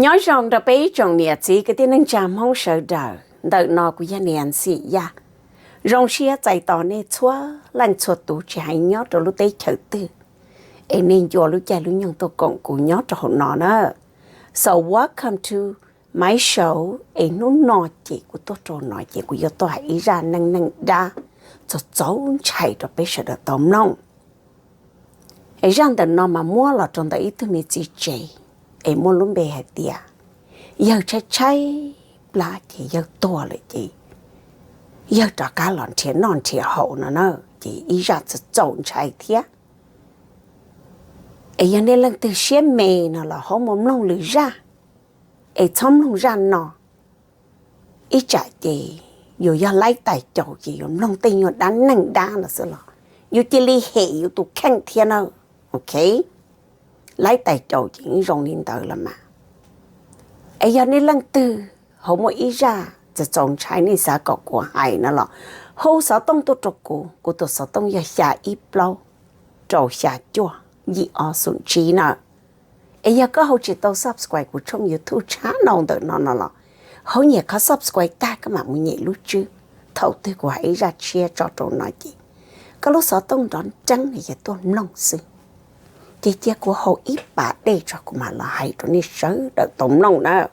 Nyob zoo rau peb ib tsoom niam txiv kwv tij neej tsa Hmoob sawv daws, ntawm no kuv yog niam Xim Yaj. Zoo siab txais tos nej txhua leej txhua tus tsis hais nyob rau lub teb chaws twg, es nej ncua lub caij lub nyoog tuaj koom kuv nyob rau hauv no na. So welcome to my show, es hnub no ces kuv tuaj rau no ces kuv yuav tuaj hais ib zaj neej neeg dab txaus txaus ntshai rau peb sawv daws tau mloog. Es zaj ntawm no mas muab los rau ntawm ib tug me txiv tsev, es muaj lub npe hais tias yawg tshaib tshaib plab ces yawg tuag lawm ces yawg rov qab los nrhiav noj nrhiav haus no na, ces ib zaj txaus txaus ntshai thiab. Es yog nej leej twg siab me no los ho mus mloog lwm zaj, es txhob mloog zaj no. Ib tsam ces yus yog laib tais caus ces yus mloog tej nyuag dab neeg dab no xwb los yus cia li hem yus tus kheej thiab na. Ok, laib tais caus ces yeej zoo li ntawd los mas. Es yog nej leej twg ho muaj ib zaj txaus txaus ntshai nej xav kom kuv hais no los hu xov tooj tuaj rau kuv, kuv tus xov tooj yog xya ib plaub rau xya cuaj yim ob xoom tsib na. Es yog koj hu tsis tau subscribe kuv tshooj YouTube tshab nau ntawm no no los ho nyiam qhov subscribe tag koj mam mus nyem lub tswb, thaum twg kuv hais ib zaj tshiab tso rau no ces koj lub xov tooj nrov nreeb no yog tuaj mloog xwb. Ces cia kuv haus ib pas dej tso kuv mam los hais rau nej sawv daws tau mloog na.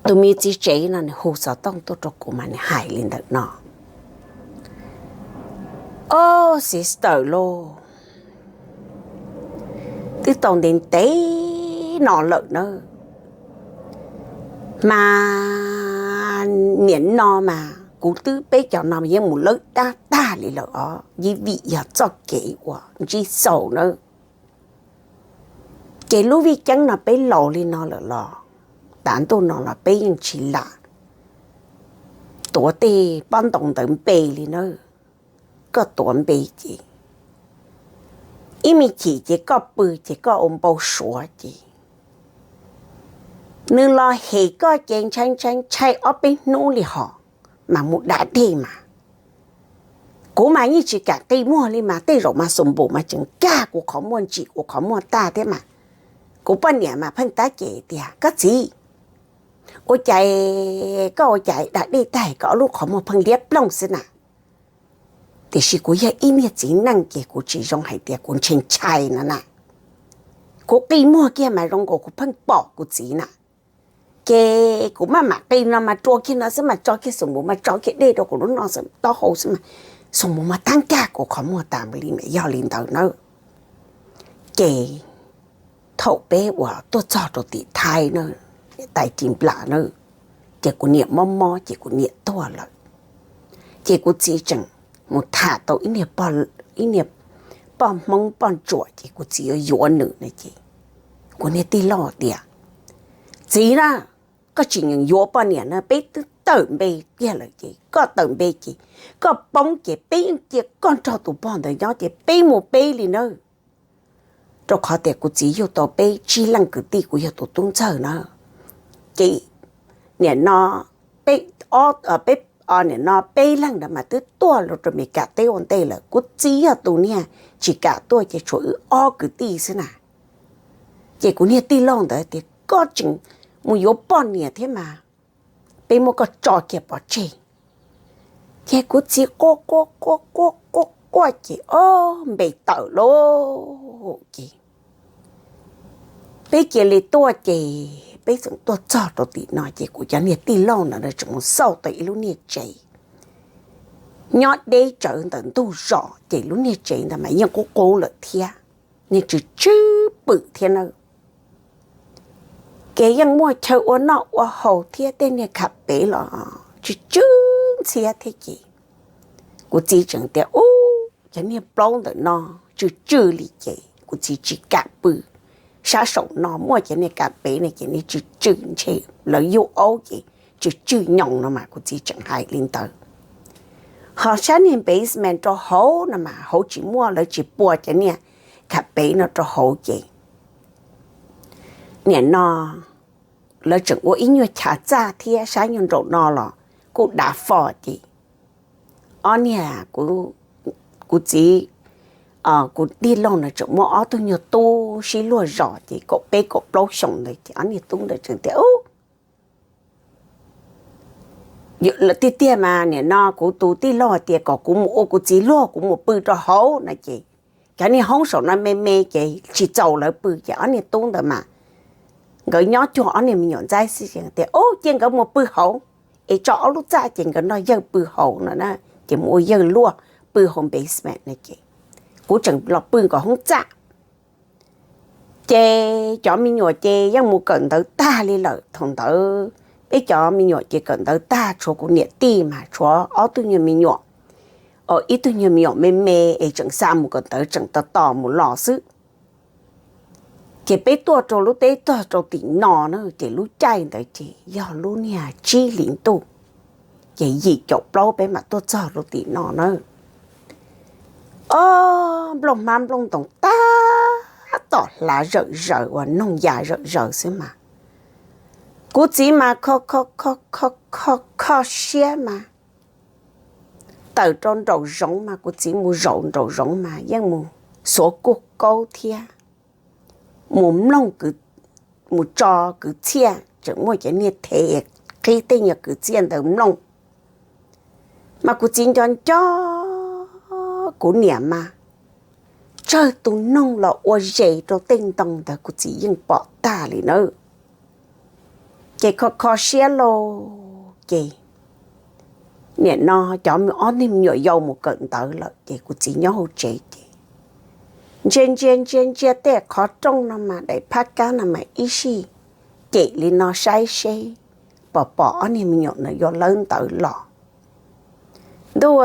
Tus me txiv tsev no nws hu xov tooj tuaj rau kuv mas nws hais li ntawm no: Ob sister lauj, twb tau ntev ntev no lawm na, mas nim no mas kuv twb peb cov no yeej mus lawb dab tag li lawm os, ib vim yog txoj kev uas ntsib xaus na. Ces lub vij ceeb no peb laus li no lawm los, tav ntuj no los peb yeej tsis lam tuav tej pob ntoo ntawd npe li na. Koj tuav npe ces ib me chim ces koj pw ces koj ua npau suav ces nws los hem koj ces ntshai ntshai ntshai ob peb hnub li hos mas mus da dej mas. Kuv mas yeej tsis kam qi muag li mas tej zaum mas xus npum mas tseem nkag kuv qhov muag ntsim kuv qhov muag tag thiab mas. Kuv poj niam mas pheej tab cem tias, koj txiv, ua cas koj ua cas da dej tag koj ob lub qhov muag pheej liab ploog xwb na. Tiam sis kuv yog ib niag txiv neej ces kuv tsis zoo hais tias kuv ntshai ntshai no na. Kuv qi muag kiag mas zoo nkaus kuv pheej pom kuv txiv na. Ces kuv maj mam qi no mas rua kiag no xwb mas tso kiag xus npum mas tso kiag dej rau kuv lub no xwb taub hau xwb mas xus npum mas tab nkag kuv qhov muag tas li mas yog li ntawd na. Ces thaum peb uas tuaj txog rau tim Thaib na, tais ris nplas na, ces kuv niam mob mob ces kuv niam tuag lawm. Ces kuv txiv tseem mus tham tau ib niag poj Hmoob poj ntsuam ces kuv txiv yuav yuav nws na ces kuv niag tij laug tias, txiv na, koj tsis nyeem yuav poj niam na, peb twb tawm npe kiag lawm ces koj tawm npe ces koj poob ces peb yeej cia koj nrog tus pog ntawd nyob ces peb mus peb li na. Rau qhov tias kuv txiv yug tau peb tsib leej kwv tij, kuv yog tus tub ntxawg na. Ces nim no peb, peb, nim no peb leeg ntawd mas twb tuaj los rau Meskas teb ua ntej lawm, kuv txiv yog tus niag tsis kam tuaj ces tshuav wb ob kwv tij xwb na. Ces kuv niag tij laug ntawd tias koj tseem mus yuav poj niam thiab mas peb muab koj tso kiag pov tseg. Ces kuv txiv quaj quaj quaj quaj quaj quaj ces ob npe tawm lauj ces peb cia li tuaj ces peb txawm tuaj txog rau tim no ces kuv cov niag tij laug ntawd tseem mus xauj tau ib lub niag tsev nyob deb tsawv ntawm ntug zos ces lub niag tsev ntawd mas yeej qub qub lawm thiab, niag tsw tsw pwm thiab na. Ces yeej muaj chaw ua noj ua haus thiab tej niag khav pev los tsw tsw ntxhiab thiab ces kuv txiv tseem tias ub, cov niag plaub ntawm no tsw tsw li ces kuv txiv tsis kam pw. Sab saum no muaj cov niag khav pev no ces niag tsw tsw ntshe lawv yug aub ces tsw tsw nyoos no mas kuv txiv tseem hais li ntawd. Ho sab niag basement rau hauv no mas hauv tsis muaj, lawv tsis pua cov niag khav pev no rau hauv ces nim no lawv tseem ua ib nyuag chav txaj thiab sab nyuag nraum no los kuj dav fo ces ob niag, kuv txiv kuv tij laug na tseem muaj ob tug nyuag tub sib luag zos ces kaum peb kaum plaub xyoos ntawd ces ob niag tub ntawd tseem tias, Ub, tiag tiag mas nim no kuv tus tij laug hais tias kom kuv mus ua kuv txiv luag, kuv mus pw rau hauv no ces cov niag hoob saum no me me ces tsis txaus lawv pw ces ob niag tub ntawd mas nkawd nyob cuag ob niag me nyuam ntxaib xwb ces tias, Ub, cia nkawd mus pw hauv es tso ob lub txaj ces nkawd nrog yawg pw hauv no na, ces mus ua yawg luag pw hauv basement no ces kuv tseem los pw nkawd hoob txaj. Ces cov me nyuam ces yeej mus kawm ntawv tag li lawm. Thaum ntawd peb cov me nyuam ces kawm ntawv tag, tshuav kuv niam tij mas tshuav ob tug nyuag me nyuam, ib tug nyuag me nyuam me me es tseem xa mus kawm ntawv tseem tos tos mus los xwb. Ces peb tuaj rau lub teb txog rau tim no na, ces lub caij ntawd ces yog lub niag tsib hlis ntuj, ces yim caum plaub peb mam tuaj txog rau tim no na. Ob, nplooj hmab nplooj ntoos tab tom hlav zawm zaws uas noog ya zawm zaws xwb mas kuv txiv mas kho kho kho kho kho siab mas tawm rau nraum zoov mas kuv txiv mus zaum nraum zoov mas yeej mus xuav kuj kaub thiab mus mloog, mus tso kwv txhiaj, tseem muaj cov niag thev qhib tej nyuag kwv txhiaj ntawd mloog. Mas kuv txiv nco nco kuv niam mas tsawg tus noog los ua zes rau tej ntoo ntawd kuv txiv yeej pom tag li na. Ces kho kho siab lauj ces nim no cov ob niag me nyuam yau mus kawm ntawv lawm ces kuv txiv nyob hauv tsev ces ntsia ntsia ntsia ntsia tej qhov rooj no mas daim phab kab no mas ib sij cem li no saib seb pom pom ob niag me nyuam no yuav lawb ntawv los. Ntuj,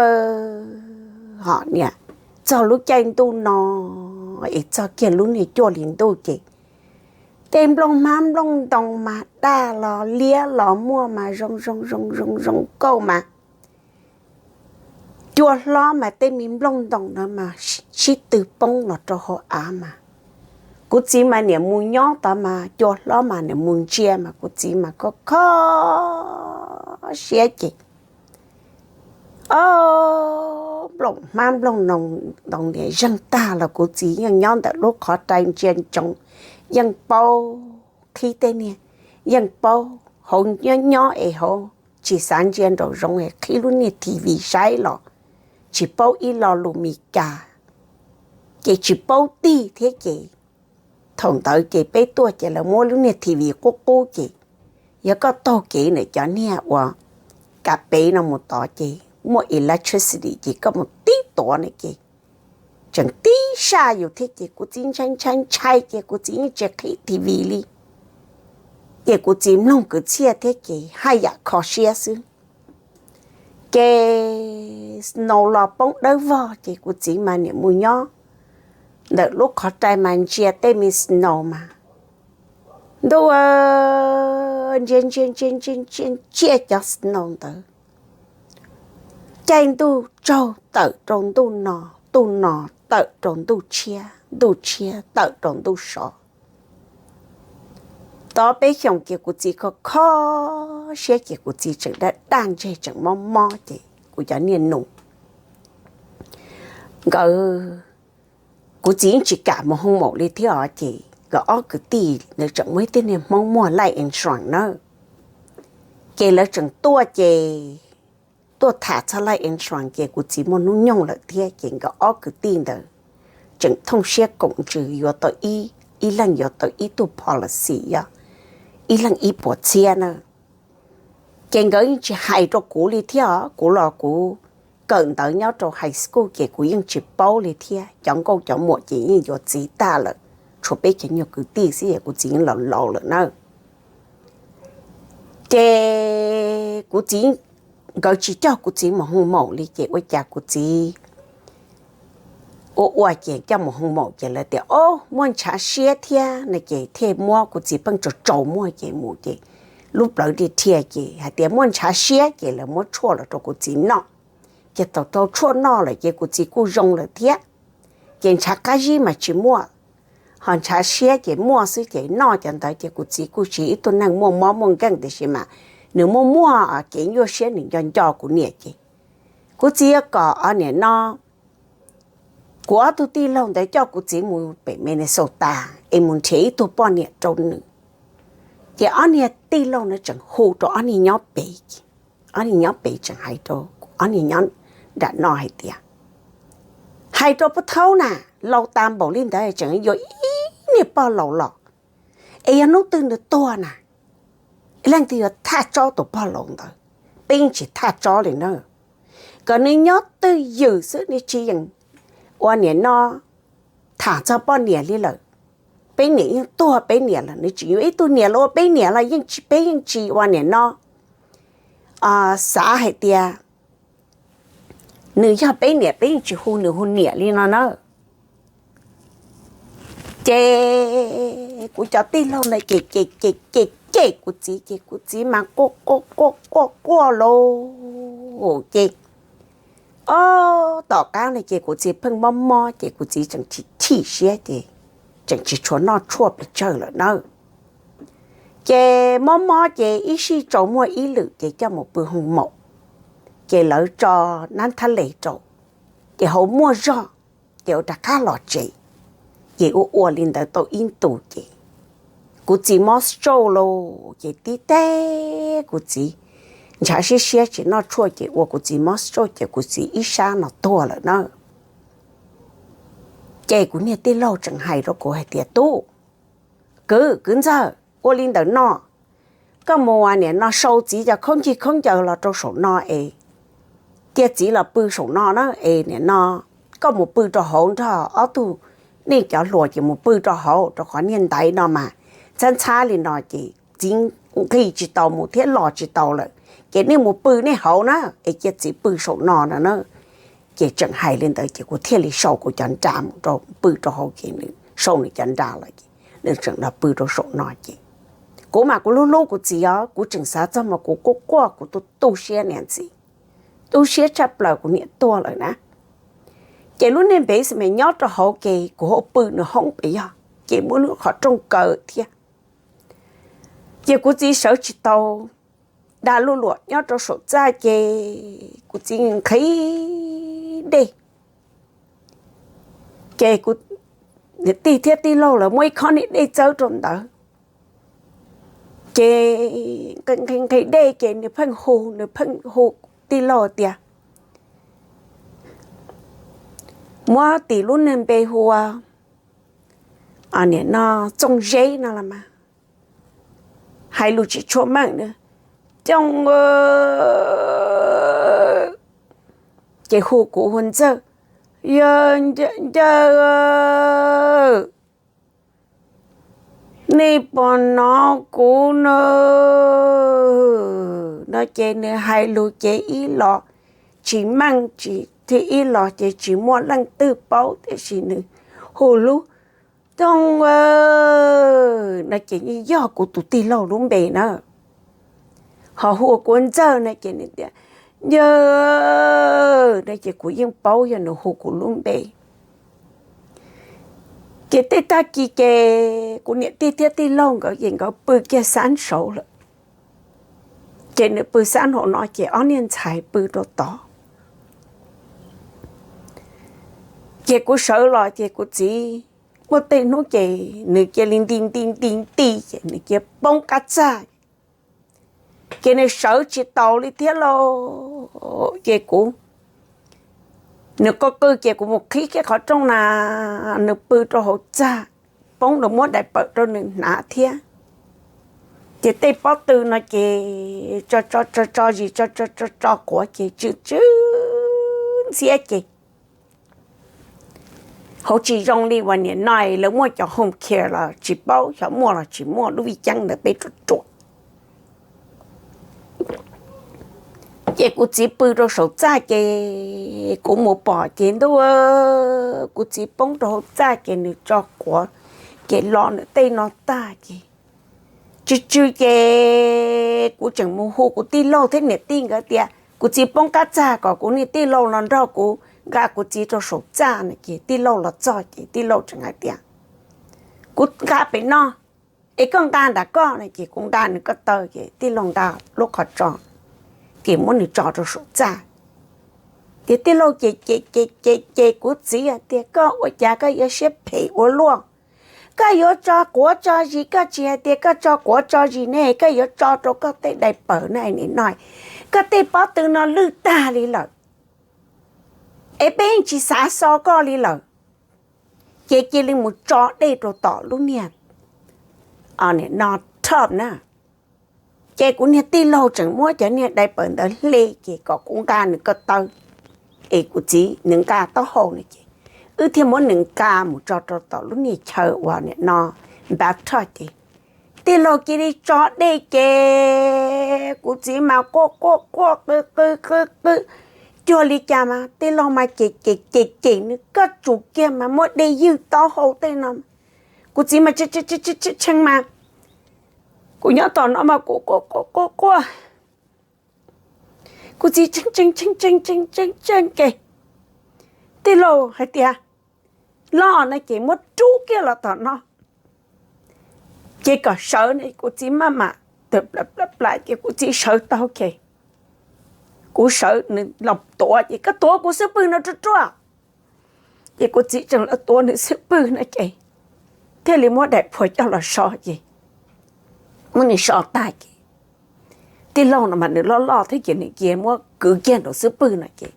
ho niam, txog lub caij ntuj no es txog kiag lub niag cuaj hlis ntuj ces tej nplooj hmab nplooj ntoos mas daj los liab los muaj mas zoo zoo zoo zoo zoo nkauj mas cua hlob mas tej me nplooj ntoos no mas sib tw poob los rau hauv av mas kuv txiv mas niam mus nyob tod mas cua hlob mas niam mus ntsia mas kuv txiv mas kho kho siab ces ob nplooj hmab nplooj ntoos niam zeeg tag los kuv txiv yeej nyob ntawm lub qhov rai ntsia ntsoov, yeej paub qhib tej niag, yeej paub hauv nyob nyob es hauv tsis xav ntsia nraum zoov es qhib lub niag T V saib los tsis paub ib lo lus Mis Kas, ces tsis paub tig thiab ces thaum ntawd ces peb tuaj ces lawv muab lub niag T V qub qub ces yog koj taug kev ntawm cov niag uas kav peb no mus tod ces muaj electricity ces koj mus tib tuav na ces tseem tib saj yus thiab ces kuv txiv ntshai ntshai ntshai ces kuv txiv yeej tsis qhib T V li. Ces kuv txiv mloog kwv txhiaj thiab ces haj yam kho siab xwb. Ces snow los poob dawb vog ces kuv txiv mas niam mus nyob ntawm lub qhov rai mas ntsia tej me snow mas ntuj, ntsia ntsia ntsia ntsia ntsia ntsia cov snow ntawd. Caij ntuj tsaug tawm rau ntuj no, ntuj no tawm rau ntuj tshiab, ntuj tshiab tawm rau ntuj sov. Tau peb xyoos ces kuv txiv kho kho siab ces kuv txiv tseem daj daj ntseg tseem mob mob ces kuv cov niag nus nkawd, kuv txiv yeej tsis kam mus hoo maum li thiab os ces nkawd ob kwv tij ntawd tseem muaj ib tug niag Hmoob muag life insurance na, ces lawv tseem tuaj ces tuaj tham txog life insurance ces kuv txiv muaj hnub nyoog lawm thiab ces nkawd ob kwv tij ntawd tseem thooj siab koom ntsws yuav tau ib, ib leeg yuav tau ib tug policy yog ib leeg ib puas txhiab na. Ces nkawd yeej tsis hais rau kuv li thiab os, kuv los kuv kawm ntawv nyob rau high school ces kuv yeej tsis paub li thiab. Cov nkauj cov muam ces yeej yuav txiv tag lawm, tshuav peb cov nyuag kwv tij xwb es kuv txiv yeej laus laus lawm na. Ces kuv txiv, nkawd tsis coj kuv txiv mus hoo maum li ces ua cas kuv txiv ua ua ces coj mus hoo maum ces lawv tias, Ob, muaj ntshav siab thiab no ces thiaj muab kuv txiv pheej tsaus tsaus muag ces mus ces lub plawv dhia dhia ces hais tias muaj ntshav siab ces lawv muab tshuaj los rau kuv txiv noj. Ces thaum rau tshuaj noj lawm ces kuv txiv kuj zoo lawm thiab. Ces ntshav qab zib mas tsis muaj, ho ntshav siab ces muaj xwb ces noj cov ntawd ces kuv txiv kuj tsis ib tug neeg muaj mob muaj nkeeg tiam sis mas nws muaj muaj kev nyuaj siab nws nco nco kuv niam ces kuv txiv yuav kom niam no kuv ob tug tij laug ntawd coj kuv txiv mus pem Minnesota es mus nrhiav ib tug poj niam rau nws. Ces ob niag tij laug no tseem hu rau ob niag nyob pem, ob niag nyob pem tseem hais rau ob niag nyob nram no hais tias, hais rau pub thaub na, laus tas npaum li ntawd tseem yuav ib niag pog laus los, es yog hnub twg nws tuag na, leej twg yuav thaj tsob tus pog laus ntawd? Peb yeej tsis thaj tsob li na. Kom nws nyob twj ywm xwb, nws tsis yeem ua niam no tham txog poj niam li lawm. Peb niam yeej tuag peb niam lawm, nws tseem yuav ib tug niam los ua peb niam los yeej tsis, peb yeej tsis ua niam no xav hais tias nws yog peb niam, peb yeej tsis hu nws hu niam li no na. Ces kuv cov tij laug ntawd ces ces ces ces ces kuv txiv, ces kuv txiv mas quaj quaj quaj quaj quaj lauj. Ces ob tom qab no ces kuv txiv pheej mob mob ces kuv txiv tseem chim chim siab ces tseem tsis tshua noj tshuaj pes tsawg lawm na. Ces mob mob ces ib sij tsaus muag ib lwm ces coj mus pw hoo maum, ces lawv tso nab thab les rau, ces hauv muaj zog, ces ua rov qab los tsev. Ces ua ua li ntawd tau ib ntus ces kuv txiv mob stroke lauj, ces tib teb kuv txiv ntshav siab siab tsis noj tshuaj ces ua kuv txiv mob stroke ces kuv txiv ib sab no tuag lawm na. Ces kuv niag tij laug tseem hais rau kuv hais tias, tub, kwv, kwv ntxawg, ua li ntawm no, koj mus ua niam no sau txiv cov khaub ncaws khaub ncaws los rau saum no es cia txiv los pw saum no na, es niam no koj mus pw rau hauv nrog ob tug, nej cov hluas ces mus pw rau hauv, rau qhov niag ntaiv no mas ntxhab ntxhab li no ces txiv nqis tsis tau mus thiab los tsis tau lawm, ces nej mus pw nej hauv na, es cia txiv pw saum no no na. Ces tseem hais li ntawd ces kuv thiaj li sau kuv cov nra mus rau pw rau hauv ces nws sau nws cov nra los ces nws tseem los pw rau saum no ces kuv mas kuv hlub hlub kuv txiv os, kuv tseem xav txog mas kuv quaj quaj kuv tu tu siab niam ntxiv, tu siab tshaj plaws kuv niam tuag lawm na. Ces lub niag basement nyob rau hauv ces kuv ho pw nws hoob pes yog, ces muab nws qhov rooj kaw thiab. Ces kuv txiv sawv tsis tau, dag luj luam nyob rau saum txaj ces kuv txiv nqhis dej. Ces kuv niam tij thiab tij laug lawv muab ib khob niag dej txawb rau ntawd. Ces nqhis nqhis dej ces nws pheej hu, nws pheej hu tij laug tias, muab tim lub niag npe hu ua niam no Txooj Zeb no los mas, hais lus tsis tshua meej na, Txooj, ces hu kuv hu Ntxawg, yog Ncawg, nej puas hnov kuv na? No ces nws hais lus ces ib los tsis meej, tsis, thiab ib los ces tsis muaj leej twg paub, tiam sis nws hu lub Txooj, no ces yeej yog kuv tus tij laug lub npe na. Ho hu ua kuv Ntxawg no ces nws tias, Ncawg, no ces kuv yeej paub yog nws hu kuv lub npe. Ces tej tag kis ces kuv niam tij thiab tij laug nkawd ces nkawd pw kiag sab saud lawm. Ces nws pw sab hauv no ces ob niag ntxhais pw rau tod. Ces kuv sawv los ces kuv txiv muaj tej hnub ces nws cia li nti nti nti nti ces nws cia poob qab txaj. Ces nws sawv tsis taus li thiab lauj. Ces kuv, nws qw qw ces kuv mus qhib kiag qhov rooj na, nws pw rau hauv txaj, poob nws muab daim pawm rau nws hnav thiab. Ces tej pob tw no ces tso tso tso tso zis tso tso tso tso quav ces tsw tsw ntxhiab ces hauv tsis zoo li uas niam no lawv muaj cov home care los tsis paub xyov muaj los tsis muaj, lub vij ceeb ntawd peb ruam ruam. Ces kuv txiv pw rau saum txaj ces kuv mus pom ces ntuj, kuv txiv poob rau hauv txaj ces nws tso quav ces lo nws tej no tag ces tsw tsw ces kuv tseem mus hu kuv tij laug thiab niam tij nkawd tias kuv txiv poob qab txaj kom kuv niam tij laug los nrog kuv nqa kuv txiv rau saum txaj no ces tij laug los txog ces tij laug tseem hais tias kuv nqa pem no es koj nqa nram koj no ces kuv nqa nws ko taw ces tij laug nqa lub qhov tso ces muab nws tso rau saum txaj. Ces tij laug ces ces ces ces ces kuv txiv hais tias, koj ua cas koj yuav siab phem ua luaj? Koj yuav tso quav tso zis, koj tsis hais tias koj tso quav tso zis ne, koj yuav tso rau koj tej diaper na nim no, koj tej pob tw no lwj tag li lawm, es peb yeej tsis xav so koj li lawm. Ces cia li mus tso dej rau tom lub niag, nim no, tub na. Ces kuv niag tij laug tseem muab cov niag diaper ntawd hle ces kom kuv nqa nws ko taw, es kuv txiv nws nqa taub hau no ces wb thiaj muab nws nqa mus tso rau tom lub niag chaw uas nim no, bathtub ces tij laug cia li tso dej ces kuv txiv mas quaj quaj quaj qw qw qw qw, cuag li cas mas tij laug mas ces ces ces ces nws, koj tsum kiag mas muab dej ywj taub hau tej no. Kuv txiv mas tshee mas, kuv nyob tom no mas kuv quaj quaj quaj quaj, kuv txiv tshee tshee tshee tshee tshee tshee tshee ces tij laug hais tias, los no ces muab rub kiag los tom no, ces kom sawv no kuv txiv maj mam tawm pla pla pla ces kuv txiv sawv tau ces kuv sawv nws los tuav ces koj tuav kuv xub pwg no ruaj ruaj. Ces kuv txiv tseem los tuav nws xub pwg no ces thiaj li muab daim phuam coj los so ces muab nws so tag ces tij laug no mas nws loj loj thiab ces nws cia muab kwv kiag nraum xub pwg no ces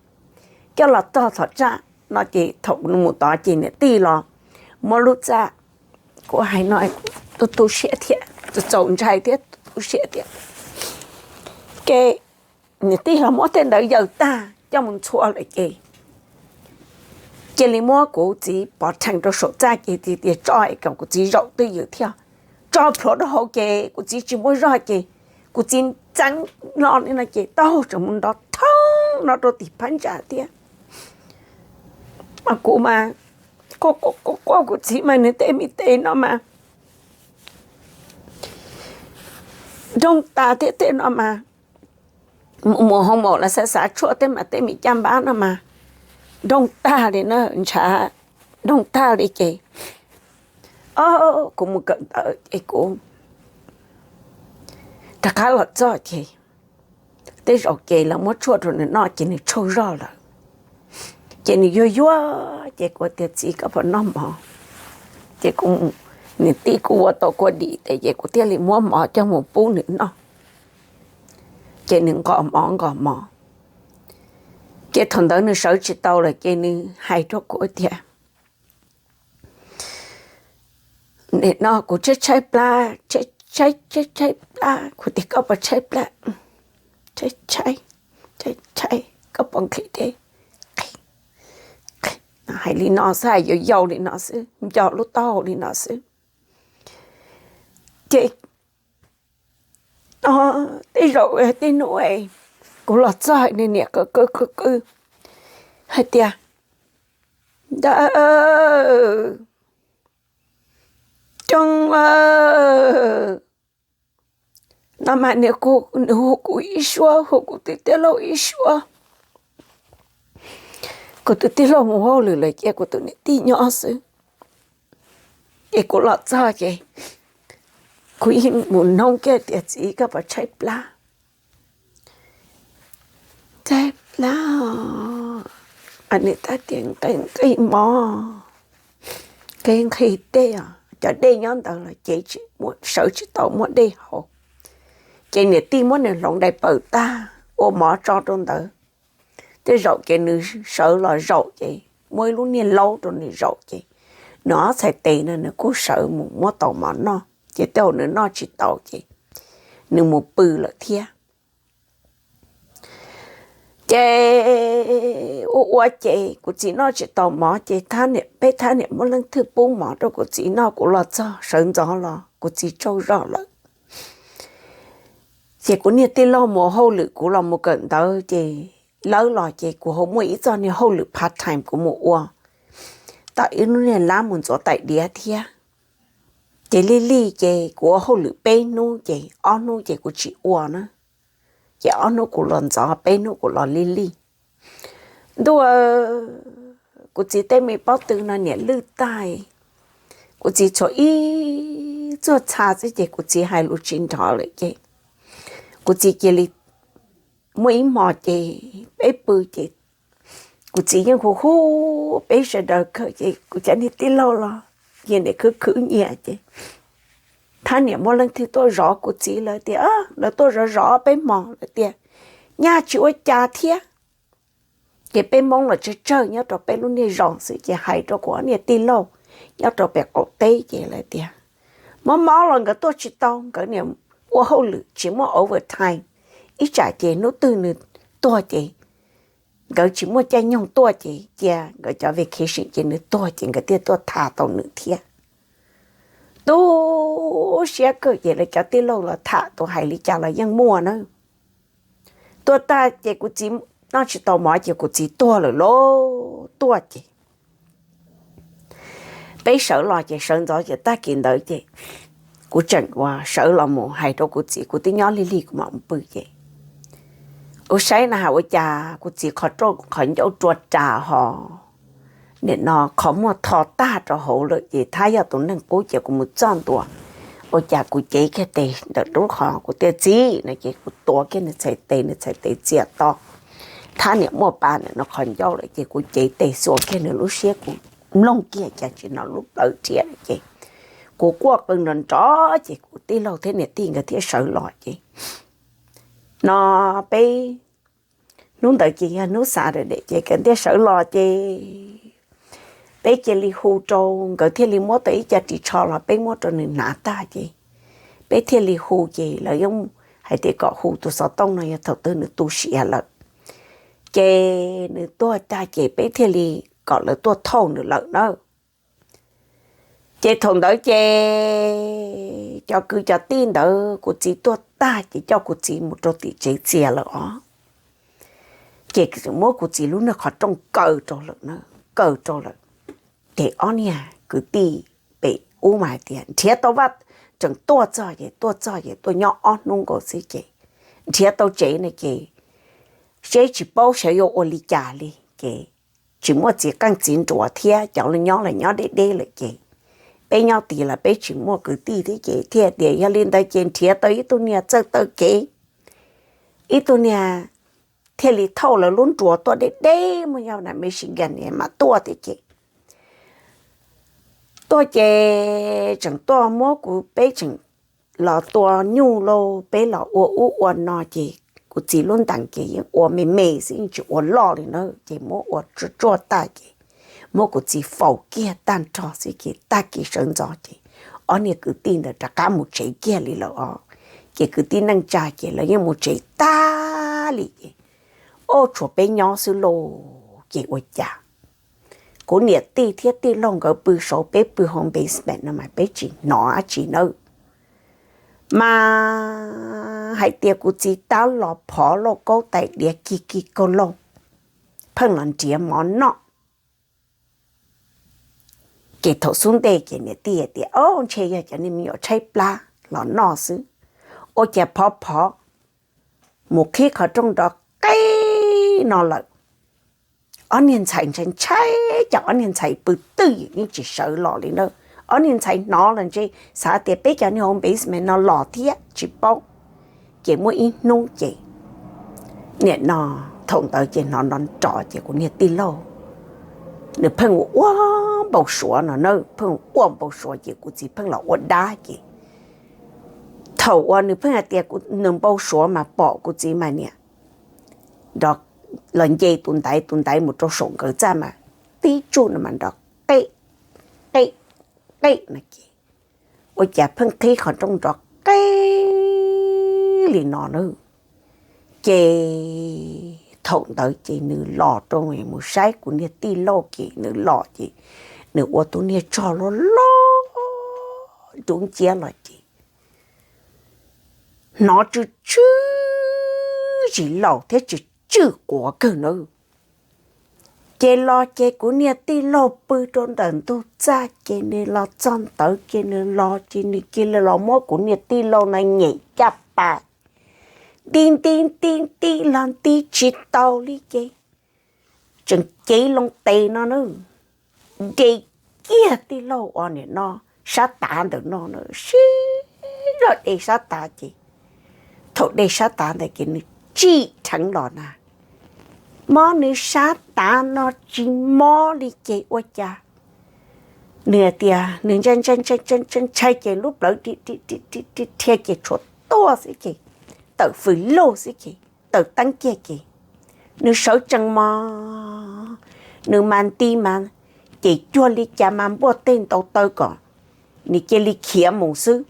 coj los txog tom tsam no ces thaum nws mus tod ces niam tij los muab lub txaj, kuv hais no tu tu siab thiab, txaus ntshai thiab tu siab thiab. Ces niam tij los muab tej ntawd yaws tag coj mus ntxhua lawm ces cia li muab kuv txiv pov rhees rau saum txaj ces tias tso es kom kuv txiv zaum twj ywm thiab, tso plhuav rau hauv ces kuv txiv tsis muaj zog ces kuv txiv txeev no li no ces taub hau tseem mus nrov thoob no rau tim phab ntsa thiab. Mas kuv mas quaj quaj quaj kuv txiv mas nws tej me tes no mas nroo tas thiab tej no mas mus mus hoo maum los xav xav tshuaj tej mas tej me caj npab no mas nroo tag li na, ntshav nroo tag li ces o kuv mus kawm ntawv ces kuv rov qab los txog ces tej zaum ces lawv muab tshuaj rau nws noj ces nws tsaug zog lawm. Ces nws yuag yuag ces kuv tias txiv koj puas noj mov? Ces kuv, niam tij kuj ua tau kua dim tes ces kuv thiaj li muab mov coj mus pub nws noj. Ces nws nqos mov nqos mov, ces thaum ntawd nws sawv tsis tau lawm ces nws hais rau kuv tias nim no kuv tshaib tshaib plab, tshaib tshaib plab. Kuv tias koj puas tshaib plab? Tshaib tshaib, tshaib tshaib, koj puas nqhis dej? Hais li no xwb, yau yau li no xwb, nco lub taub hau li no xwb. Ces tej zaum tej hnub kuv los txog nws niam qw qw qw qw hais tias ntawd coob lawm no mas nws hu kuv ib suab, hu kuv tus tij laug ib suab. Kuv tus tij laug mus hauj lwm lawm ces kuv tus niam tij nyob xwb. Ces kuv los txog ces kuv yeej mus noog kiag tias txiv koj puas tshaib plab? Tshaib plab, nws tab tias nqhis mov, nqhis nqhis dej os, cov dej nyob ntawd los ces sawv tsis tau muaj dej haus. Ces niam tij muab nws hloov dais paws tag ua mov tso rau ntawd. Tej zaum ces nws sawv los zaum ces muaj ib lub niag laub rau nws zaum ces nws ob txhais tes no nws kuj sawv mus muab tau mov noj ces tej zaum nws noj tsis tau ces nws mus pw lawm thiab. Ces ua ua ces kuv txiv noj tsis tau mov ces thab niam, peb thab niam muab leej twg pub mov rau kuv txiv noj, kuv los txog sawv ntxov los kuv txiv tsaug zog lawm. Ces kuv niag tij laug mus hauj lwm, kuv los mus kawm ntawv ces lawv los ces kuv ho muaj ib txoj niag hauj lwm part time kuv mus ua tom ib lub niag lab mus ntxuav tais diav thiab. Ces lig lig ces kuv ua hauj lwm peb hnub ces ob hnub ces kuv tsis ua na. Ces ob hnub kuv los ntxov, peb hnub kuv los lig lig. Ntuj, kuv txiv tej me pob tw no niam lwj tag, kuv txiv tshuav ib txoj txha xwb ces kuv txiv hais lus tsis nrov lawm ces kuv txiv cia li muaj ib hmo ces peb pw ces kuv txiv yeej hu hu peb sawv daws kawg ces kuv cov niag tij laug los ces niam khwv khwv nyias ces thab niam muaj leej twg tuaj zov kuv txiv lawm tias, lawv tuaj zov zov peb hmo lawm tias, nyaj tsis ua cas thiab. Ces peb Hmoob los tsawg tsawg nyob rau peb lub niag zos xwb ces hais rau kuv ob niag tij laug nyob rau pem qaum teb ces lawv tias, mob mob los nkawd tuaj tsis tau, nkawd niam ua hauj lwm tsis muaj overtime, ib tsam ces hnub twg nws tuag ces nkawd tsis muaj caij nyoog tuaj ces cia nkawd cov vacation ces nws tuag ces nkawd thiaj tuaj tha tau nws thiab. Tu siab kawg ces lawv cov tij laug los tham tus hais li cas los yeej muaj na. Tuaj tag ces kuv txiv noj tsis tau mov ces kuv txiv tuag lawm lauj, tuaj ces peb sawv los ces sawv ntxov ces tag kis ntawd ces kuv tseem ua sawv los mus hais rau kuv txiv, kuv twb nyob lig lig kuv mam mus pw ces kuv saib na has ua cas kuv txiv qhov rooj qhov ncauj rua ras ho nim no qhov muag tho tag rau hauv lawm ces thab yog tus neeg qub ces kuv mus txog ntua ua cas kuv cev kiag tes ntawm lub qhov kuv tias txiv no ces kuv tuav kiag nws txhais tes, nws txhais tes txias to, thab niam muaj pa nim no qhov ncauj lawm ces kuv cev tes xuas kiag nws lub siab kuv mloog kiag cas tsis hnov lub plawv rhiab lawm ces kuv quaj qw nrov nrov ces kuv tij laug thiab niam tij nkawd thiaj sawv los ces no peb hnub ntawd ces yog hnub Saturday ces nkawd thiaj sawv los ces peb cia li hu rau, nkawd thiaj li muab tau ib co ris tsho los peb muab rau nws hnav tag ces peb thiaj li hu ces lawv yeej hais tias kom hu tus xov tooj no yog thaum twg nws tu siav lawm ces nws tuag tag ces peb thiaj li kom lawv tuaj thauj nws lawm na. Ces thaum ntawd ces cov kwv cov tij ntawd kuv txiv tuag tag ces coj kuv txiv mus rau tim tsev txias lawm os. Ces muab kuv txiv lub niag qhov rooj kaw rau lawm, kaw rau lawm. Ces ob niag kwv tij pem ub mas hais tias nrhiav tau vaj, tseem tuaj txog ces tuaj txog ces tuaj nyob ob hnub nkaus xwb ces nrhiav tau tsev no ces seb tsis paub sawv yuav ua li cas li ces tsis muaj txiv qeej txiv nruas thiab cov nyob los nyob deb deb lawm ces peb nyob tid los peb tsis muaj kwv tij thiab ces thiaj tias yog li ntawd ces nrhiav tau ib tug niag txawj taw kev, ib tug niag thiaj li thauj lawv lub nruas tuaj deb deb muaj nyob na Michigan mam tuaj thiab ces tuaj ces tseem tuaj muab kuv, peb tseem los tua nyuj lauj, peb los ua ub ua no ces kuv txiv lub ntees ces yeej ua me me xwb yeej tsis ua loj li na ces muab ua tsuaj tsuaj tag ces muab kuv txiv faus kiag tag nrho xwb ces tag kis sawv ntxov ces ob niag kwv tij ntawd rov qab mus tsev kiag li lawm os. Ces kwv tij neej tsa ces lawv yeej mus tsev tag li ces ob tshuav peb nyob xwb lauj ces ua cas kuv niam tij thiab tij laug nkawd pw saud peb pw hauv basement no mas peb tsis hnov dab tsi nawb. Mas hais tias kuv txiv tab los phov lauj kaub tais diav kig kig kaug lauj, pheej los nrhiav mov noj. Ces thaum xub ntej ces niam tij tias o ntshe yog cov niag me nyuam tshaib plab los noj xwb, ua cas phov phov mus qhib qhov rooj nrov qeb no lawm. Ob niag ntxhais ntshai ntshai, cov ob niag ntxhais pw twj ywm yeej tsis sawv los li na. Ob niag ntxhais hnov los ntshe xav tias peb cov niag hauv basement no los thiab tsis paub. Ces muaj ib hnub ces nim no thaum ntawd ces hnov nrov nrov ces kuv niag tij laug nws pheej ua ua npau suav no na, pheej ua npau suav ces kuv txiv pheej los ua dab ces thaum uas nws pheej hais tias nws npau suav mas pom kuv txiv mas niam nrov, los nce tus ntaiv, tus ntaiv mus rau saum nkawd txaj mas tib tsuj no mas nrov qeb qeb qeb no ces ua cas pheej qhib qhov rooj nrov qeb li no na. Ces thaum ntawd ces nws los rau mus saib kuv niag tij laug ces nws los ces nws ua tus niag tsog loj loj dub nciab los ces hnov tsw tsw zis laus thiab tsw tsw quav kawg na. Ces los ces kuv niag tij laug pw rau ntawm ntug txaj ces nws los txog ntawd ces nws los ces nws cia li los muab kuv niag tij laug no nyem caj pas nti nti nti nti los nti tsis tau li ces tseem cev loo tes no na, de kiag tij laug ua niam no sab tav ntawm no na, sib zog de sab tav ces thaum de sab tav ntawd ces nws tsim dheev los na, mob nws sab tav no tsis mob li ces ua cas nws tias nws ntshai ntshai ntshai ntshai ces lub plawv dhia ces tshuav tuaj xwb ces tawm fws lug xwb ces tawm teeb kiag ces nws sawv tsees mog, nws mas nti mas ces cuag li cas mas npuaj teg ntaus taw kom nws cia li khiav mus xwb.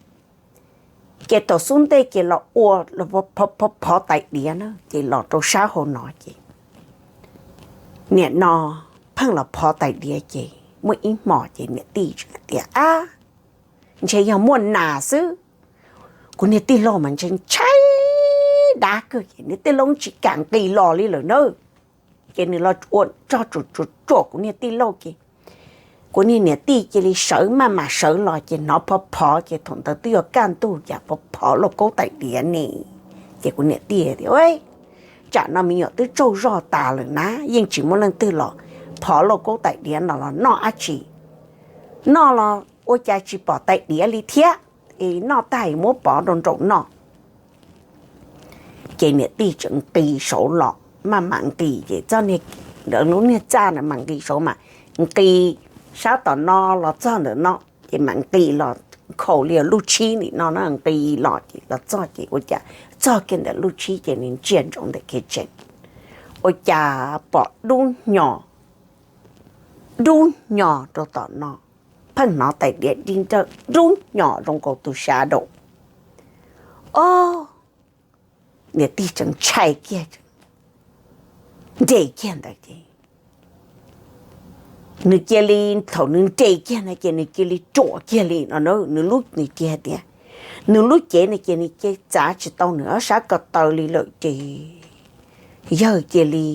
Ces thaum xub ntej ces los ua phov tais diav na ces los rau sab hauv no ces nim no pheej los phov tais diav ces muaj ib hmos ces niam tij tias ab, ntshe yog muaj nas xwb. Kuv niag tij laug mas ntshai ntshai dab kawg ces niag tij laug tsis kam nqis los li lawm na. Ces nws los ua tso tsuam tsuam kuv niag tij laug ces kuv niag niam tij cia li sawv maj mam sawv los ces hnov phov phov ces thaum ntawd twb yuav kaj ntug cas phov phov lauj kaub tais diav ne. Ces kuv niam tij tias tsam no me nyuam twb tsaug zog tas lawm na yeej tsis muaj leej twg los phov lauj kaub tais diav no los noj dab tsi, noj los ua cas tsis pom tais diav li thiab. Es noj tag muab pov rau nraum noj. Ces niam tij tseem nqis saud los maj mam nqis ces txoj niag, lub niag txaj na mas nqis saud mas nqis sab tom no los txog ntawm no ces mam nqis los khaus li lub tshib nim no na nqis los ces los txog ces ua cas txog kiag ntawm lub tshib ces nws ntsia ntsoov ntawm kev tseem ua cas pom dub hnyo, dub hnyo rau tom no, pheej hnov tais diav dib nrawj dub hnyo zoo nkaus tus shadow. Ob, niam tij tseem ntshai kiag, nres kiag ntawd ces nws cia li, thaum nws nres kiag no ces nws cia li ruam kiag li no na, nws lub, nws cia tias nws lub cev no ces nws cia txav tsis tau nws ob sab ko taw li lawm ces yawg cia li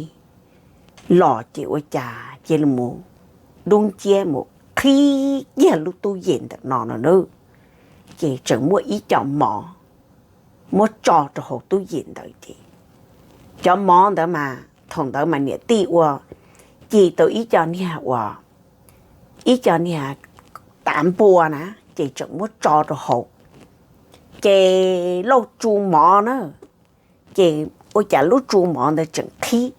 los ces ua cas cia li mus dub nciab mus qhib kiag lub tub yem ntawm no no na. Ces tseem muaj ib co mov muab tso rau hauv tub yem ntawd ces cov mov ntawd mas thaum ntawd mas niam tij ua ci tau ib co niag uas, ib co niag tav npua na, ces tseem muab tso rau hauv. Ces lauj tsu mov na, ces ua cas lub tsu mov ntawd tseem qhib,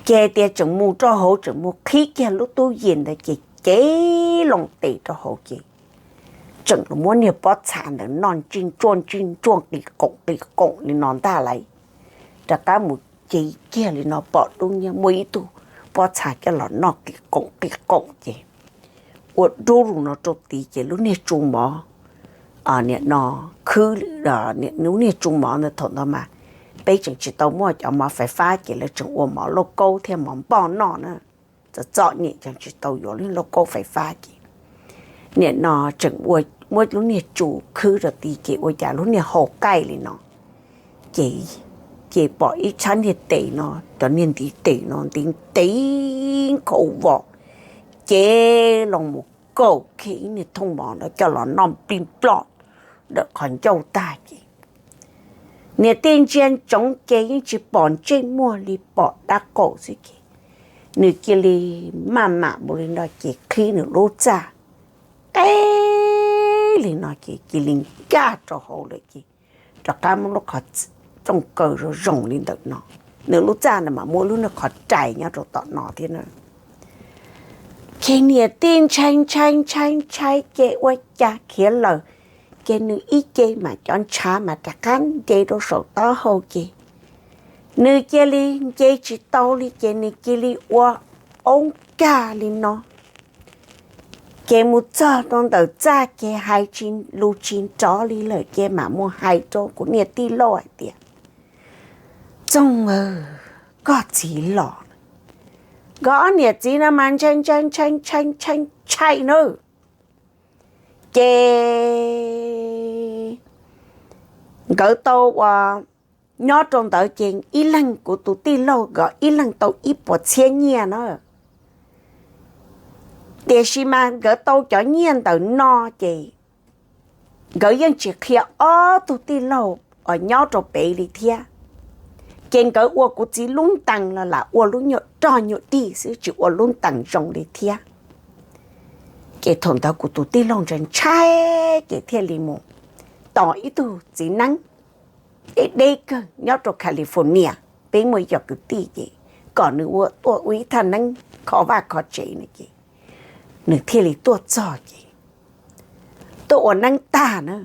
ces tias tseem mus rau hauv tseem mus qhib kiag lub tub yem ntawd ces cev loo tes rau hauv ces tseem los muab niag pob txha ntawd noj ntsij ntsuaj ntsij ntsuaj qis qoom qis qoom li no ntag lauj. Rov qab mus cev kiag li no pom dub nyiab muaj ib tug pob txha coj los noj qis qoom qis qoom ces ua dub lug no rau tid ces lub niag tsu mov, nim no khwb, lub niag tsu mov ntawd thaum ntawd mas peb tseem tsis tau muaj cov mov fais fab ces lawv tseem ua mov lauj kaub thiab mov npoj noj na, txom txom nyem tseem tsis tau yuav lub lauj kaub fais fab ces nim no tseem ua, muab lub niag tsu khwb rau tid ces ua cas lub niag hau qaij li no ces, ces pom ib txhab niag tes no, cov niag ntiv tes no ntiv ntiv nkhaus vos, cev loo mus kaum kiag ib niag thooj mov ntawd coj los noj nplig nploj ntawm qhov ncauj tag ces niam tij ntsia ntsoov ces yeej tsis pom ntsej muag li pom dab qaum xwb ces nws cia li maj mam mus li no ces qhib nws lub txaj qeb li no ces cia li nkag rau hauv lawm ces rov qab muab lub qhov rooj kaw zoo zoo li ntawm no. Nws lub txaj ntawd mas muaj lub niag qhov rais nyob rau tom no thiab na. Ces niam tij ntshai ntshai ntshai ntshai ces ua cas khiav lawm, ces nws ib ce mas cov ntshav mas rov qab nce rau saum taub hau ces nws cia li nce tsis tau li ces nws cia li ua oob kag li no. Ces mus txog rau ntawm txaj ces hais tsis lus tsis nrov li lawm ces mam mus hais rau kuv niag tij laug hais tias, Txooj, koj txiv los. Nkawd ob niam txiv no mas ntshai ntshai ntshai ntshai ntshai ntshai na. Ces nkawd tau uas nyob rau ntawd ces ib leeg kuv tus tij laug nkawd ib leeg tau ib puas txhiab nyiaj na. Tiam sis mas nkawd tau cov nyiaj ntawm no ces nkawd yeej tsis qhia ob tug tij laug uas nyob rau pem li thiab. Ces nkawd ua kuv txiv lub ntees los lam ua lub nyuag rog nyuag dig xwb tsis ua lub ntees zoo li thiab. Ces thaum ntawd kuv tus tij laug ntshai ntshai ces thiaj li mus tos ib tug txiv neeb deb deb kawg nyob rau California. peb muaj ib co kwv tij ces kom nws ua tuaj ua ib thaj neeb kho vaj kho tsev no ces nws thiaj li tuaj txog ces tuaj ua neeb tag na.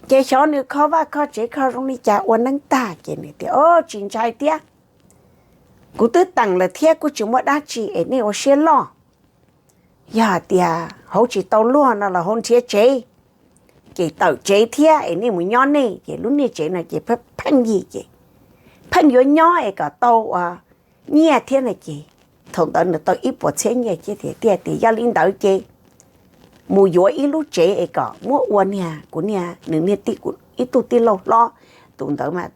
Ces xyov nws kho vaj kho tsev kho zoo li cas ua neeb tag ces nws tias, O, tsis ntshai thiab, kuv twb teem lawm thiab kuj tsis muaj dab tsi es nej ua siab loj. Yog hais tias hauv tsis tau luag no los hauv nrhiav tsev, ces tawm tsev thiab es nej mus nyob nej ces lub niag tsev no ces pheej yig ces pheej yuav nyob es kom tau ua nyiaj thiab no ces thaum ntawd nws tau ib puas txhiab nyiaj ces tias, Tiag tias yog li ntawd ces mus yuav ib lub tsev es kom muab ua niag kuv niag nws niag tij kuv ib tug tij laug hlob, tus ntawd mas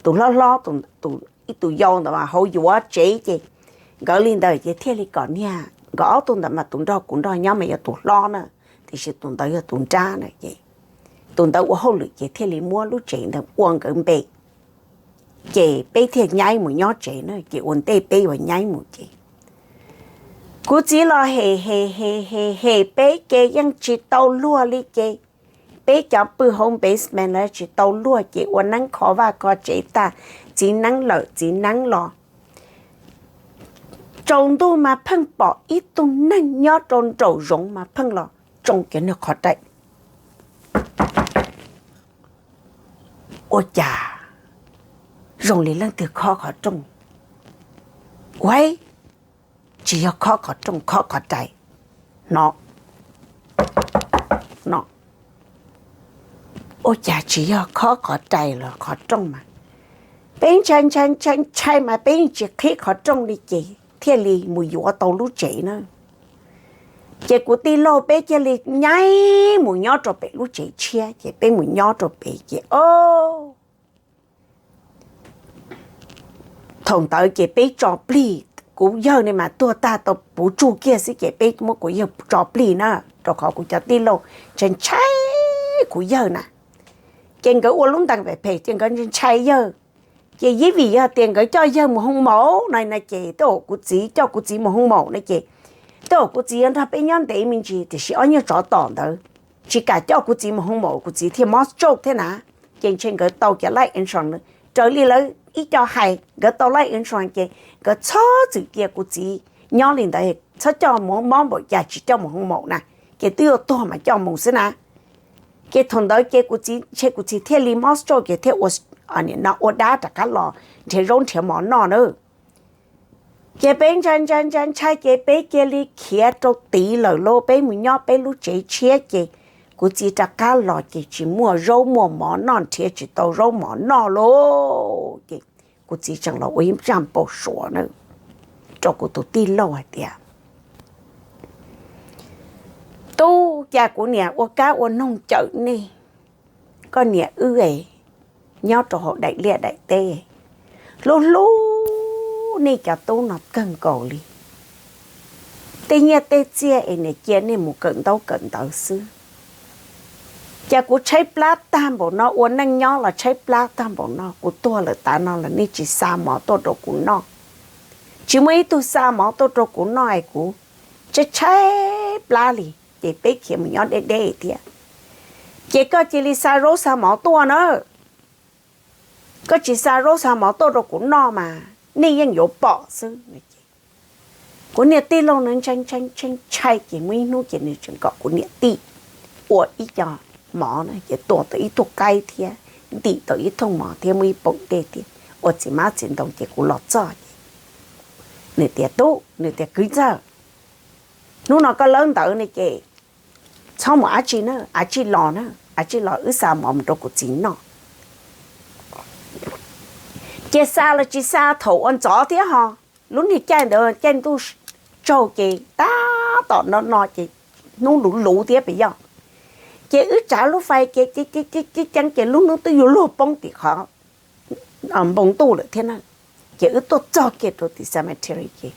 tus hlob hlob tus ib tug yau ntawd mas hauv yuav tsev ces nkawd li ntawd ces thiaj li kom niag nkawd ob tug ntawd mas tus nrog kuv nrog nyob mas yog tus hlob na, tiam sis tus ntawd yog tus nrab na ces tus ntawd ua hauj lwm ces thiaj li muab lub tsev ntawd ua nkawd npe. Ces peb thiaj nyaib mus nyob tsev na ces ua ntej peb yuav nyaib mus ces kuv txiv los hem hem hem hem hem peb ces yeej tsis tau luag li ces peb cov pw hauv basement los tsis tau luag ces ua neeb kho vaj kho tsev tag, txiv neeb lawm txiv neeb los. Tsaus ntuj mas pheej pom ib tug neeg nyob rau nraum zoov mas pheej los tsoo kiag niag qhov rai. Ua cas zoo li leej twg khob qhov rooj? Ua, tsis yog khob qhov rooj, khob qhov rai no. Ua cas tsis yog khob qhov rai los qhov rooj mas? Peb ntshai ntshai ntshai ntshai mas peb yeej tsis qhib qhov rooj li ces thiaj li mus yuav tau lub tsev na. Ces kuv tij laug peb cia li nyaib mus nyob rau pem lub tsev tshiab ces peb mus nyob rau pem ces o thaum ntawd ces peb tso plig, kuv yawg ne mas tuag tag tau puv tsug kiag xwb ces peb muab kuv yawg tso plig na, rau qhov kuv cov tij laug ntshai ntshai kuv yawg na. Ces nkawd ua lub ntees phem phem ces nkawd ntshai yawg. Ces yeej vim yog tias nkawd coj yawg mus hoo maum no no ces tej zaum kuv txiv coj kuv txiv mus hoo maum no ces tej zaum kuv txiv yuav nrog peb nyob ntev me ntsis tiam sis ob nyuag tsov tom ntawd tsis kam coj kuv txiv mus hoo maum kuv txiv thiaj mob stroke thiab na. Ces ntshe nkawd tau cov life insurance raws li lawv ib co hais nkawd tau life insurance ces nkawd txhob txwm cia kuv txiv nyob li ntawd, txhob coj mus mob npaum cas tsis coj mus hoo maum na, ces twb yuav tuag mas coj mus xwb na. Ces thaum ntawd ces kuv txiv ntshe kuv txiv thiaj li mob stroke ces thiaj ua, nim no ua dab rov qab los nrhiav zaub nrhiav mov noj na. Ces peb ntshai ntshai ntshai ntshai ces peb cia li khiav rau tid lawm lauj, peb mus nyob peb lub tsev tshiab ces kuv txiv rov qab los ces tsis muaj zaub muaj mov noj, nrhiav tsis tau zaub mov noj lauj. Ces kuv txiv tseem los ua ib zaj npau suav na rau kuv tus tij laug hais tias, Tub, cas kuv niam ua kab ua noog cawm nej, koj niam wb es nyob rau hauv daim liaj daim teb, hlub hlub nej cov tub no kawg nkaus li. Tej nyiaj tej txiaj es niam cia nej mus kawm ntaub kawm ntawv xwb. Cas kuv tshaib plab tag npaum no, ua neej nyob los tshaib plab tag npaum no, kuv tuag lawm tav no los nej tsis xa mov tuaj rau kuv noj. Tsis muaj ib tug xa mov tuaj rau kuv noj es kuv tshaib tshaib plab li. Ces peb khiav mus nyob deb deb thiab. Ces koj cia li xa zaub xa mov tuaj na. Koj tsis xa zaub xa mov tuaj rau kuv noj mas nej yeej yuav pom xwb. Kuv niag tij laug nws ntshai ntshai ntshai ntshai ces muaj ib hnub ces nws tseem kom kuv niam tij ua ib co mov na ces tua tau ib tug qaib thiab ntim tau ib thooj mov thiab muaj ib poom dej thiab ua txiv hmab txiv ntoo ces kuv los txog ces nws tias, Tub, nws tias, Kwv txawj, hnub no koj lawb ntawv ne ces txhob mus dab tsi na, av tsij los na, av tsij los wb xa mov mus rau kuv txiv noj. Ces xa los tsis xa thaum ua ntxov thiab ho, lub niag caij ntawd caij ntuj tsaug ces tab tom no no ces hnub luv luv thiab pes yoj. Ces wb tsav lub fais ces ceeb ceeb ces lub hnub twb yuav luag poob tim qhov npoo ntuj lawm thiab na. Ces wb tuaj txog kiag rau tim cemetery ces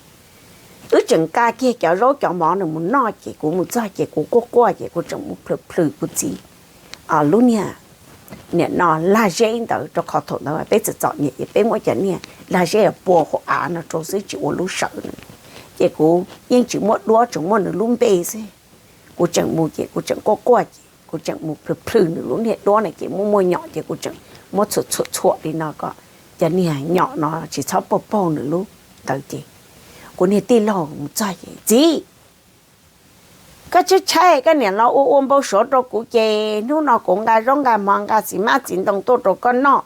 wb tseem nqa kiag cov zaub cov mov nws mus noj ces kuv mus txog ces kuv quaj quaj ces kuv tseem mus plhws plhws kuv txiv lub niag, nim no lag zeb ntawd, rau qhov thaum ntawd peb txom txom nyem ces peb muab cov niag lag zeb pua hauv av no rau xwb tsis ua lub sawv na. Ces kuv yeej tsis muaj duab, tseem muaj nws lub npe xwb. Kuv tseem mus ces kuv tseem quaj quaj ces kuv tseem mus plhws plhws nws lub niag duab na ces muaj muaj nyom ces kuv tseem muab txhuam txhuam txhuam li no kom cov niag nyom no tsis txhob paug paug nws lub ntawd ces kuv niag tij laug mus txog ces, Txiv, koj tshaib tshaib koj niam los ua ua npau suav rau kuv ces hnub no kuv nqa zaub nqa mov nqa txiv mab txiv ntoo tuaj rau koj noj.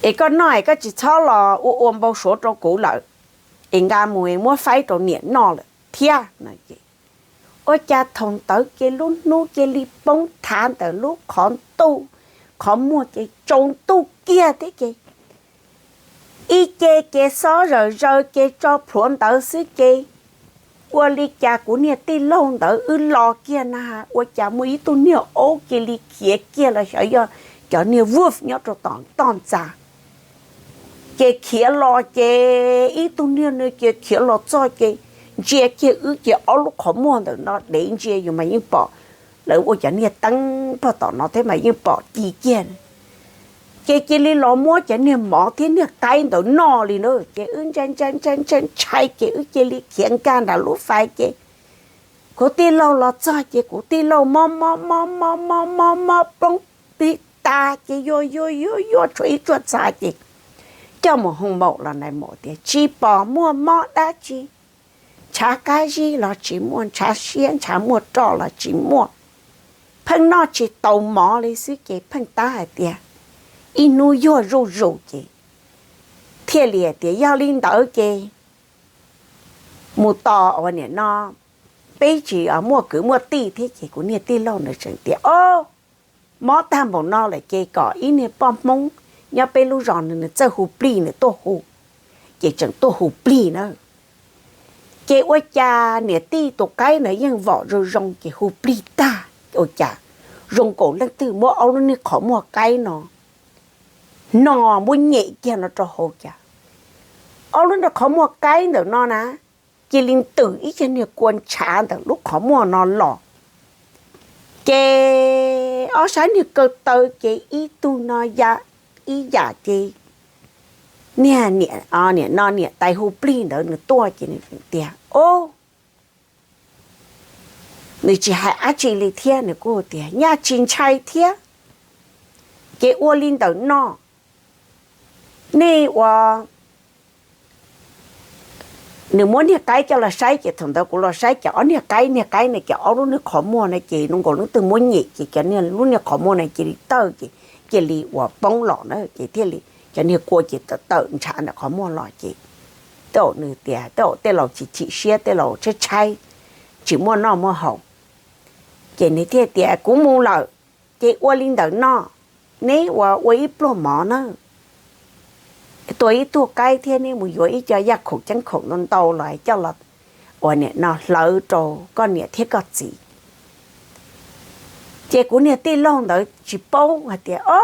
Es koj noj es koj tsis txhob los ua ua npau suav rau kuv lawm, es nqa mus muab faib rau niam noj lawm thiab no ces. Ua cas thaum ntawd ces lub hnub cia li poob thav ntawm lub qhov ntuj, qhov muag ces tsaus ntuj kiag thiab ces ib ce ces xob zawm zaws ces tso plhuav ntawd xwb ces ua li cas kuv niag tij laug ntawd wb los kiag na, ua cas muaj ib tug niag aub cia li khiav kiag los xyov yog cov niag wolf nyob rau tom toj ntxas. Ces khiav los ces ib tug niag no ces khiav los txog ces ntsia kiag wb ces ob lub qhov muag ntawm no dev ntsia yus mas yeej pom, lawv ua cov niag teeb pog tom no thiab mas yeej pom ci kiag. Ces cia li los muab cov niag mov thiab niag qaib ntawd noj li na ces wb ntshai ntshai ntshai ntshai ntshai ces wb cia li khiav nkag nram lub fais ces kuv tij laug los txog ces kuv tij laug mob mob mob mob mob mob mob poob plig tas ces yuag yuag yuag yuag tshuav ib tsuag txha ces coj mus hoo maum los nais maum tias tsis pom muaj mob dab tsi, ntshav qab zib los tsis muaj, ntshav siab ntshav muaj roj los tsis muaj, pheej noj tsis tau mov li xwb ces pheej tab hais tias ib hnub yuag zuj zus ces thiaj li hais tias yog li ntawd ces mus tos ua niam no, peb tsis muaj kwv muaj tij thiab ces kuv niag tij laug ntawd tseem tias o, mob tag npaum no lawm ces kom ib niag poj Hmoob nyob peb lub zos nws txawj hu plig nws tuaj hu, ces tseem tuaj hu plig na. Ces ua cas niam tij tus qaib ntawd yeej vom zoo zoo ces hu plig tag ua cas zoo nkaus leej twg muab ob lub niag qhov muag qaib no no muab nyem kiag no rau hauv cas ob lub niag qhov muag qaib ntawm no na cia li ntws ib cag niag kua ntshav ntawm lub qhov muag no los. Ces ob sab niag kaw taw ces ib tug no ya ib yam ces niag niam, niam no niam tais hu plig ntawd nws tuaj ces nws tias o, nws tsis hais dab tsi li thiab nws kuj tias nyaj tsis ntshai thiab. Ces ua li ntawm no, nej ua, nws muab niag qaib coj los saib ces thaum ntawd kuv los saib ces ob niag qaib, niag qaib ne ces ob lub niag qhov muag na ces zoo nkaus leej twg muab nyem ces cov niag lub niag qhov muag na cia li tawg ces cia li ua poob los na ces thiaj li cov niag kua ces tawm ntshav ntawm qhov muag los ces tej zaum nws tias tej zaum tej laus chim chim siab tej laus tshaib tshaib tsis muaj noj muaj haus. Ces nws thiaj tias kuv mus lawm, ces ua li ntawm no, neb ua ua ib pluag mov na, tua ib tug qaib thiab neb mus yuav ib co yaj khaum ceeb khaum ntau ntau los coj los ua niam no hlawv rau koj niam thiab koj txiv. Ces kuv niag tij laug ntawd tsis paub hais tias o,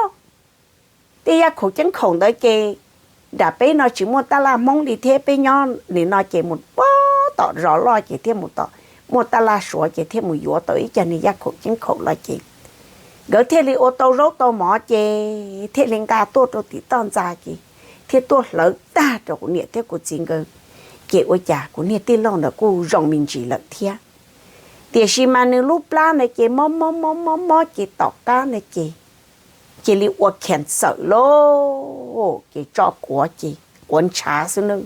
tej yaj khaum ceeb khaum ntawd ces nram peb no tsis muaj tab laj Hmoob li thiab peb nyob nim no ces mus puag tom zos loj ces thiaj mus tom muaj tab laj Suav ces thiaj mus yuav tau ib co niag yaj khaum ceeb khaum los ces nkawd thiaj li ua tau zaub tau mov ces thiaj li nqa tuaj rau tim toj ntxa ces thiaj tuaj hlawv tag rau kuv niam thiab kuv txiv nkawd. Ces ua cas kuv niag tij laug ntawd kuj zoo me ntsis lawm thiab. Tiam sis mas nws lub plab na ces mob mob mob mob mob ces tom qab na ces cia li ua cancer lauj, ces tso quav ces quav ntshav xwb na.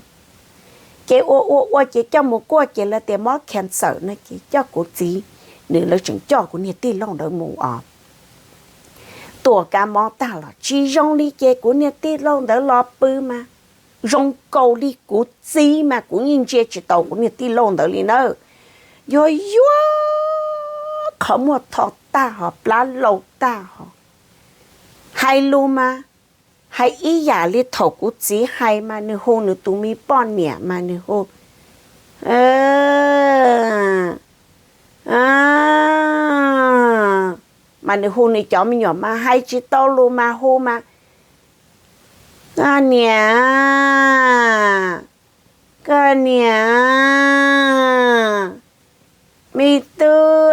Ces ua ua ua ces coj mus kuaj ces lawv tias mob cancer no ces coj kuv txiv, nws lawv tseem coj kuv niag tij laug ntawd mus os tuam kav mov tag los tsis zoo li ces kuv niag tij laug ntawd los pw mas zoo nkaus li kuv txiv mas kuv yeej ntsia tsis tau kuv niag tij laug ntawd li na. Yuag yuag qhov muag tho tag hos plab lau tag hos, hais lus mas hais ib yam li thaum kuv txiv hais mas nws hu nws tus me poj niam mas nws hu, mas nws hu nws cov me nyuam mas hais tsis tau lus mas hu mas, koj niam, koj niam, me tub,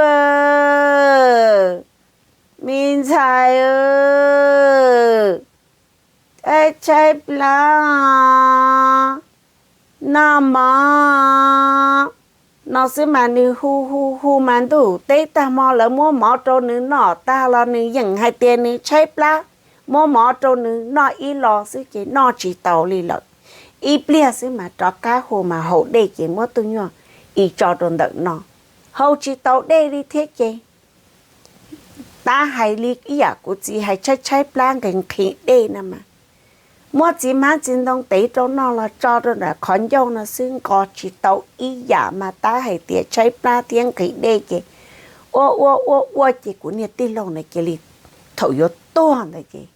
me ntxhais, tshaib tshaib plab, noj mov no xwb mas nws hu hu hu mas ntuj teb tag hmo lawv muab mov rau nws noj tag los nws yeem hais tias nws tshaib plab, muab mov rau nws noj ib lo xwb ces noj tsis tau li lawm. Ib pliag xwb mas rov qab hu mas haus dej ces muab tug nyuag i tso rau ntawm no, haus tsis tau dej li thiab ces tab hais li ib yam kuv txiv hais tshaib tshaib plab nqhis nqhis dej na mas, muab txiv hmab txiv ntoo tev rau noj los tso rau nram qhov ncauj no xwb nqos tsis tau ib yam mas tab hais tias tshaib plab thiab nqhis dej ces ua ua ua ua ces kuv niag tij laug na cia li thaum yuav tuag ntawd ces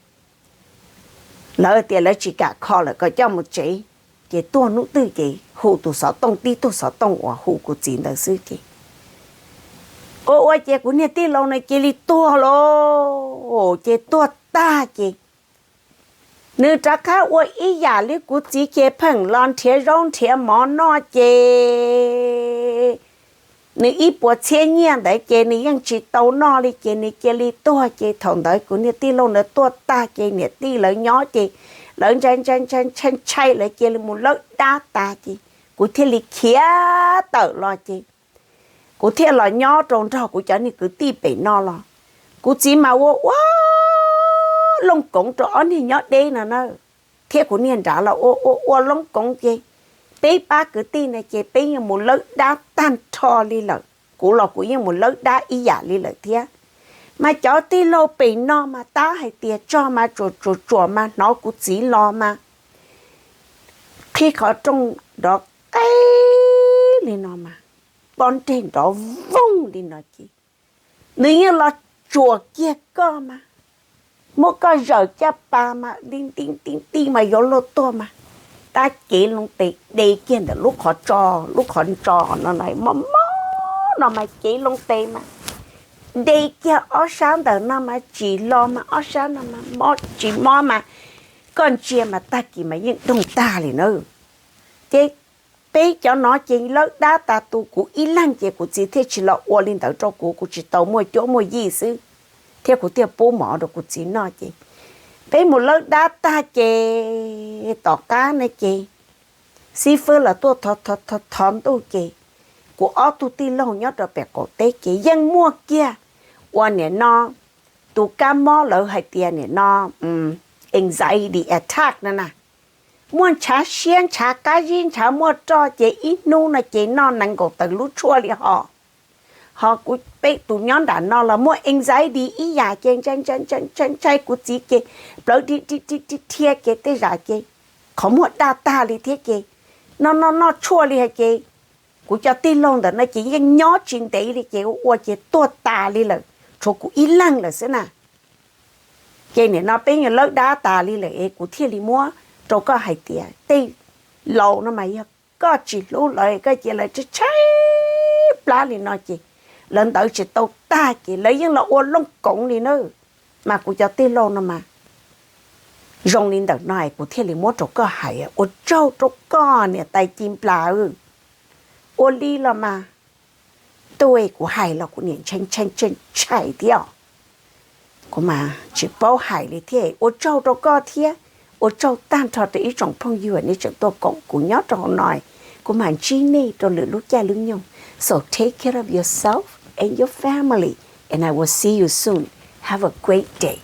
lawv tias lawv tsis kam kho lawm kom coj mus tsev, ces tuag hnub twg ces hu tus xov tooj tib tug xov tooj uas hu kuv txiv ntawd xwb ces ua ua ces kuv niag tij laug na cia li tuag lauj, ces tuag tag ces nws rov qab ua ib yam li kuv txiv ces pheem los nrhiav zaub nrhiav mov noj ces nws ib puas txhiab nyiaj ntawd ces nws yeej tsis tau noj li ces nws cia li tuag ces thaum ntawd kuv niag tij laug ntawd tuag tag ces niam tij lawv nyob ces lawv ntshai ntshai ntshai ntshai ntshai lawv cia li mus lawb dab tas ces kuv thiaj li khiav tawm los ces kuv thiaj los nyob rau nrog kuv cov niag kwv tij pem no los kuv txiv mas ua ua looj koov rau ob niag nyob deb no na, thiab kuv niag nrad los ua ua ua looj koov ces peb pab kwv tij na ces peb yeej mus lawb dab tag nrho li lawm. Kuv los kuv yeej mus lawb dab ib yam li lawm thiab. Mas cov tij laug pem no mas tab hais tias tsog mas tsuam tsuam tsuam mas hnov kuv txiv los mas qhib qhov rooj nrov qeb li no mas pob nreg nrov vooj li no ces nws yeej los tsuam kiag koj mas muab koj zawm caj pas mas ti ti ti ti mas yuav luag tuag mas tab cev loo tes de kiag ntawm lub qhov tso, lub qhov ntso no mob mob no mas cev loo tes mas de kiag ob sab ntawm no mas tsim los mas ob sab no mas mob tsis mob mas koj ntsia mas tag kis mas yeej doog tag li na. Ces peb cov no ces lawb dab tas tu kuv ib leeg ces kuv txiv thiaj tsis los ua li ntawd rau kuv, kuv tsis tau muaj cuab muaj yig xwb, thiab kuv thiaj pub mov rau kuv txiv noj ces peb mus lawb dab tag ces tom qab ne ces xib fwb los tuaj thov thov ntuj ces kuv ob tug tij laug nyob rau pem qaum teb ces yeej muaj kiag ua niam no tus kab mob lawv hais tias niam no anxiety attack no na, muaj ntshav siab ntshav qab zib ntshav muaj roj ces ib hnub no ces noj nees nkaum tawm lub tshuaj li hos. Hos kuv peb tus nyob nram no los muaj anxiety ib yam ces ntshai ntshai ntshai ntshai kuv txiv ces plawv dhia dhia dhia ces tej zam ces qhov muag daj tag li thiab ces noj noj noj tshuaj li hais ces kuv cov tij laug ntawm no ces yeej nyob tsis ntev li ces ua ua ces tuag tas li lawm, tshuav kuv ib leeg lawm xwb na. Ces nim no peb nyuag lawb dab tas li lawm es kuv thiaj li muab rau koj hais tias tej laus no mas yog koj tsis hlub lawv koj cia lawv tshaib tshaib plab li no ces lawv ntawd tsis tau tag ces lawv yeej los ua looj koov li na. Mas kuv cov tij laug no mas zoo li ntawm no es kuv thiaj li muab rau koj hais ua tsaug rau koj niam tais ci nplas. Ua li los mas tuaj kuv hais los kuv niam ntshai ntshai ntshai ntshai thiab os. Kuv mas tsis paub hais li thiab. Ua tsaug rau koj thiab ua tsaug tag nrho rau ib tsoom phooj ywg nej tseem tuaj koom kuv nyob rau hauv no. Kuv mam ntsib nej rau lwm lub caij lub nyoog. So take care of yourself and your family, and I will see you soon. Have a great day.